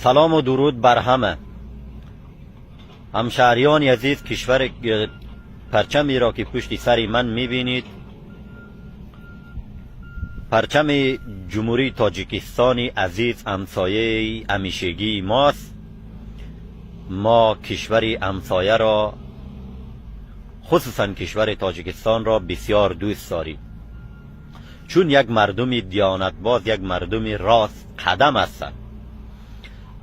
Салому дуруд бар ҳама ҳамшаҳриёни азиз. Кишвар парчамеро ки пушти сари ман мебинед, парчами Ҷумҳурии Тоҷикистони азиз, ҳамсояи ҳамешагии мост. Мо кишвари ҳамсояро, хусусан кишвари Тоҷикистонро бисёр дӯст дорем, чун як мардуми диёнатбоз, як мардуми рост қадам ҳастанд.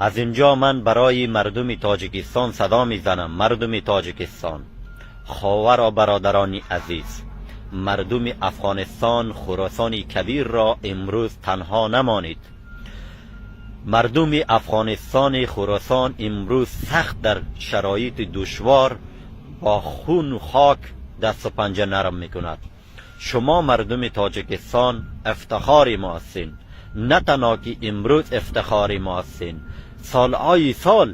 Аз инҷо ман барои мардуми Тоҷикистон садо мезанам: мардуми Тоҷикистон, ховару бародарони азиз, мардуми Афғонистон, Хуросони Кабирро имрӯз танҳо намонед. Мардуми Афғонистони Хуросон имрӯз сахт дар шароити душвор бо хуну хок дасту панҷа нарм мекунад. Шумо, мардуми Тоҷикистон, ифтихори мо ҳастین. На танҳо ки имрӯз ифтихори мо ҳастین, солҳои сол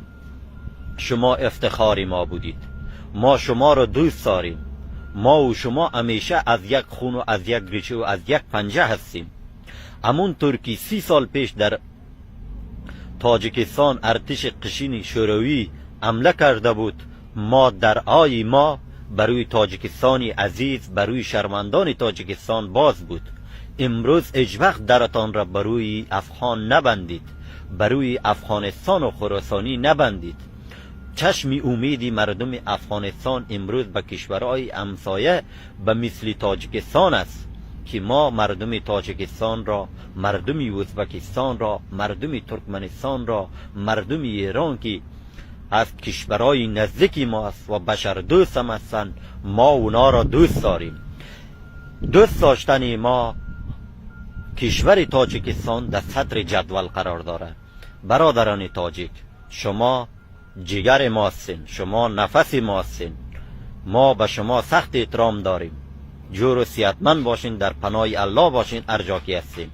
шумо ифтихори мо будید. Мо шуморо дӯст дорем. Мо у шумо ҳамеша аз як хуну аз як риша ва аз як панҷа ҳастем. Ҳамон тур ки 30 сол пеш дар Тоҷикистон артиши қишини Шӯравӣ ҳамла карда буд, мо дарҳои мо барои Тоҷикистони азиз, барои шаҳрвандони Тоҷикистон боз буд. Имрӯз ҳеҷ вақт даратонро барои афғон набандید, барои Афғонистону Хуросонӣ набандید. Чашми умеди мардуми Афғонистон имрӯз ба кишварҳои ҳамсоя ба мисли Тоҷикистон аст, ки мо мардуми Тоҷикистонро, мардуми Ӯзбекистонро, мардуми Туркманистонро, мардуми Эрон, ки аз кишварҳои наздики мо аст ва башардӯст ҳам ҳастанд, мо اونا дӯст дорем. Дӯст доштани мо кишвари Тоҷикистон дар садри ҷадвал қарор дорад. Бародарони тоҷик, шумо ҷигари мо ҳастین, шумо нафаси мо ҳастین. Мо ба шумо сахт эҳтиром дорем. Ҷӯру сиҳатманд бошин, дар паноҳи Аллоҳ бошин, ҳар ҷо ки ҳастем.